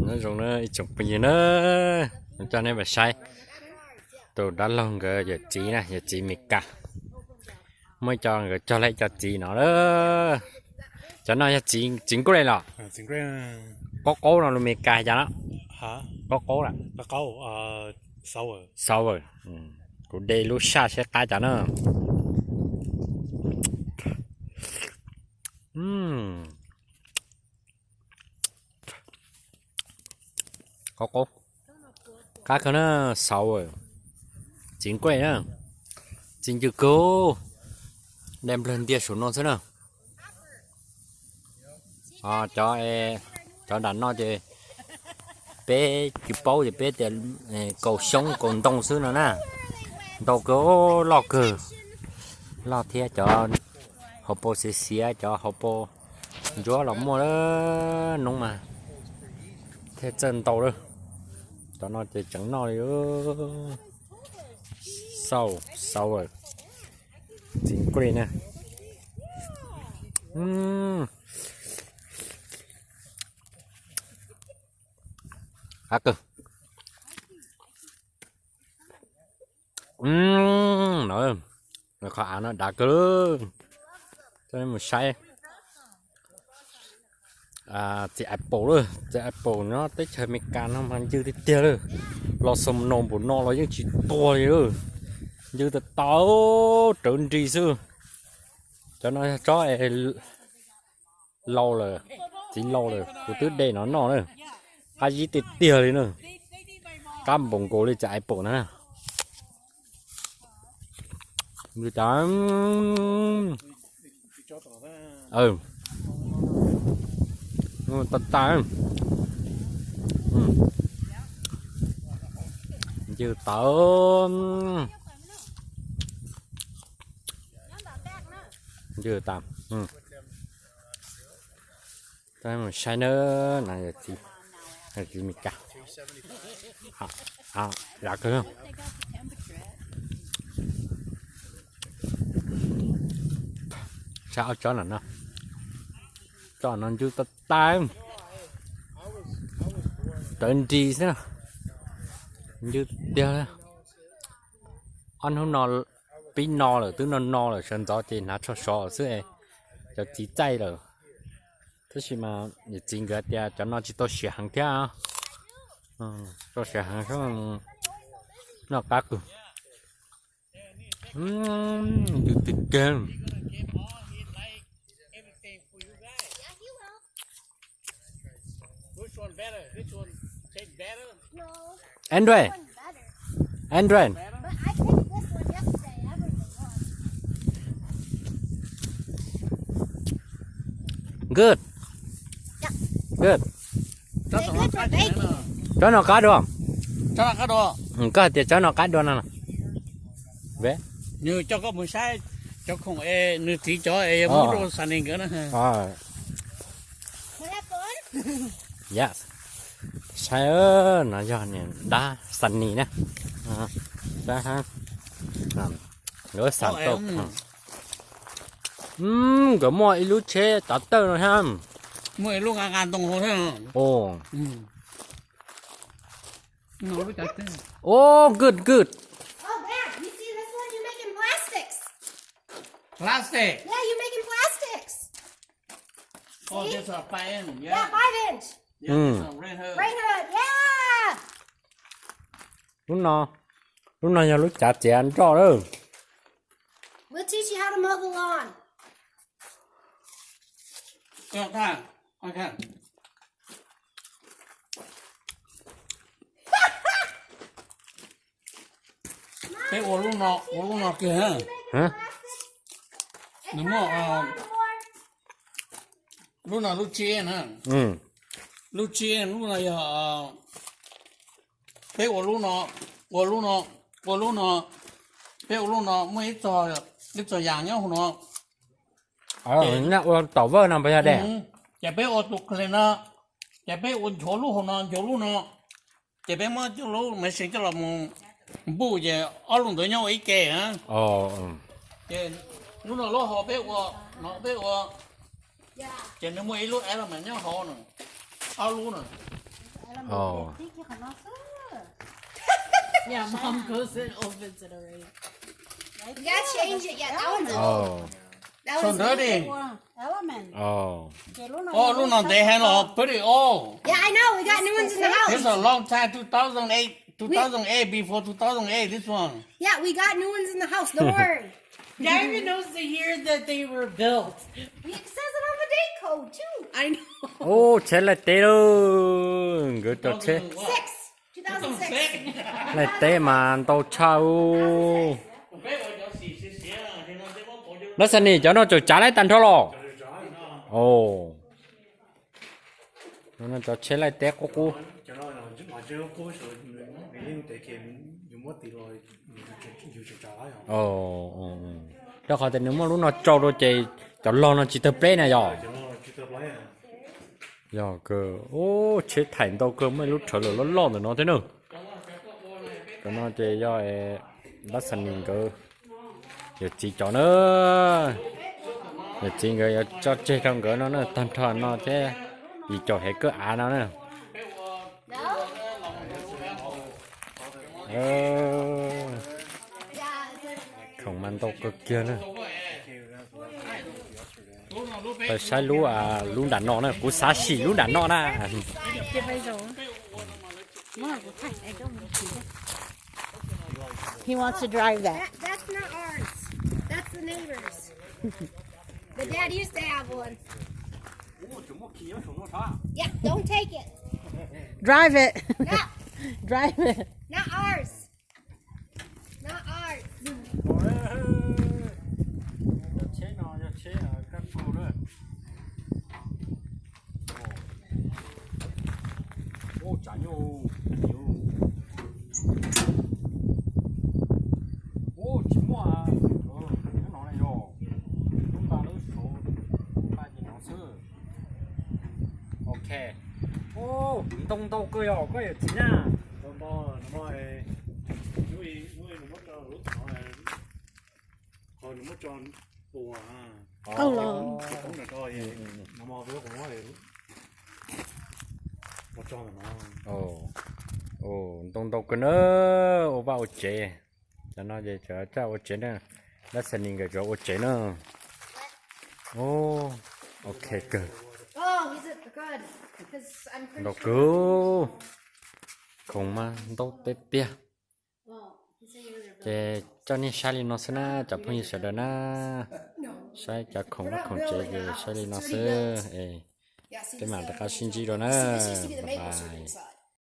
Nyob zoo na ib tsoom phooj ywg na, coj nej mus saib tus dab laug nkawd yawm txiv na, yawm txiv Mes Kas. Muaj ib co nkawd cog lawm ib co txiv no. Cov no yog txiv nkuaj los? Qaub qaub no lus Mes Kas cas no? Qaub qaub lawm. Sour. Kuv de lub saj seb qab cas na. Qaub qaub, qab kawg na, sour. Txiv nkuaj na, txiv ncw kawg, de nplawg ntiag saum no xwb na. Cov, cov nram no ces peb tsis paub ces peb tias kaus xyoob kaus ntoo xwb no na. Ntau kawg, loj kawg, loj thiab cov hauv paus xiav xiav, cov hauv paus ntsuab los muaj, noob mas thiaj txawj ntau lawm. Cov no ces tseem noj li. Sour, sour, txiv nkuaj na. Qab kawg. Qhov av no dav kawg. Coj nej mus saib txiv apple lawm, txiv apple nyob teb chaws Amelikas no mas ncw tiag tiag lawm. Los xom no npaum no los yeej tsis tuag li lawm. Ncw tas tas, rawv nris xwb. Cov no yog tsob es laus lawm, txiv laus lawm, kuv twb de no noj na. Qab zib tiag tiag li na, qab npaum nkaus li txiv apple na. Ncw tas, tas tas, ncw tas, ncw tas. Saib na, no yog txiv Amelikas, dav kawg. Saib ob tsob no, tsob no ncw tas tas, rawv nris xwb, ncw tiag. Ob hnub no pib no lawm, twb no no lawm, sawv ntxov ces hnav tsho sov xwb, cov txiv txaij lawm. Tab sis mas niam txiv nkawd tias cov no tsis tau siav heev thiab, tsis tau siav heev, noj qab kawg. Tus twg kawg. Android. Android. Good. Good. Tsob no qab dua. Koj hais tias tsob no qab dua no. Nws coj koj mus saib cov khoom es nws txiv cov es muab rau Sunny nkawd na. Saib, no yog niam dab Sunny na. Nkawd xav tau. Nkawd muaj ib lub tsheb tsav tawj no thiab. Muaj ib lub nqa nqa ntoo hauv thiab. Oh, good, good. Oh, Dad, you see this one? You're making plastics. Plastic. Yeah, you're making plastics. Oh, see? This is a five inch. Yeah, yeah, five inch. Yeah, this is a Red Hood. Red Hood, yeah. Lub no, lub no yog lub cav txiav nroj lawm. We'll teach you how to mow the lawn. Coj tag, okay. Peb ua lub no, ua lub no kiag na. Hah? Nws muaj, lub no lub tsib na. Lub tsib, lub no yog, peb ua lub no, ua lub no, ua lub no, peb ua lub no muaj ib txog, ib txog yas nyob hauv no. Ces ua tom vawj no pas yog de. Ces peb ua tus kle no, ces peb ua nchuav lub hauv no, nchuav lub no, ces peb muab coj lub maiv sees coj los mus npuj ces ob lub ntawd nyob ua ib ke na. Ces lub no lub hauv peb ua, no peb ua, ces nws muaj ib lub element nyob hauv no, ob lub no. Oh. Yeah, mom goes and opens it already. You gotta change it. Yeah, that one's old. Oh. That one's old. Element. Oh. Oh, lub no ntev heev los, pretty old. Yeah, I know. We got new ones in the house. This is a long time, two thousand eight, two thousand eight, before two thousand eight, this one. Yeah, we got new ones in the house. Don't worry. Diamond knows the year that they were built. It says it on the date code too. I know. Ub, tsheb laij teb lauj, nkawd cov tsheb. Six. Two thousand six. Laij teb mas ntau tshaj ub. Lab Xas Nis, cov no tseem tsav laib tag nrho los? Os, no cov tsheb laij teb qub qub. Rau qhov tias nws muaj lub no tsau rau ces cov log no tsis tawg pleb na yog. Yog kawg, ub, tsheb thaim ntau kawg, muaj ib lub rhawv lawm loj loj ntawm no thiab na. Cov no ces yog Lab Xas Nis nkawd yawm txiv cov na. Yawm txiv nkawd yuav tso tseg rau nkawd no na, tag nrho no thiab, yim caum hev kawg av no na. Khoom mas ntau kawg kiag na. Peb saib lub, lub nram no na, kuv xav sim lub nram no na. He wants to drive that. That, that's not ours. That's the neighbor's. The dad used to have one. Yeah, don't take it. Drive it. No, drive it. Not ours. Not ours. Cov tsheb no yog tsheb kab kaug na. Ub, tsav nyuj, tsav nyuj. Ub, tsis muaj, nyob no na yog, lub nta lub saud, nta ces no xwb. Ok. Ub, ntoo ntau kawg yog koj yawm txiv na. Qhov nws muab tso ua, qaug los. Ntoo ntau kawg na, ua vaj ua tsev. Cov no ces cov caj ua tsev na, Lab Xas Nis nkawd cov ua tsev na. Ok kawg. Ntau kawg, khoom mas ntau tiag tiag. Ces coj nej saib li no xwb na cov phooj ywg sawv daws na. Saib cov khoom vaj khoom tsev ces saib li no xwb. Peb mam rov qab sib ntsib dua na. Bye bye.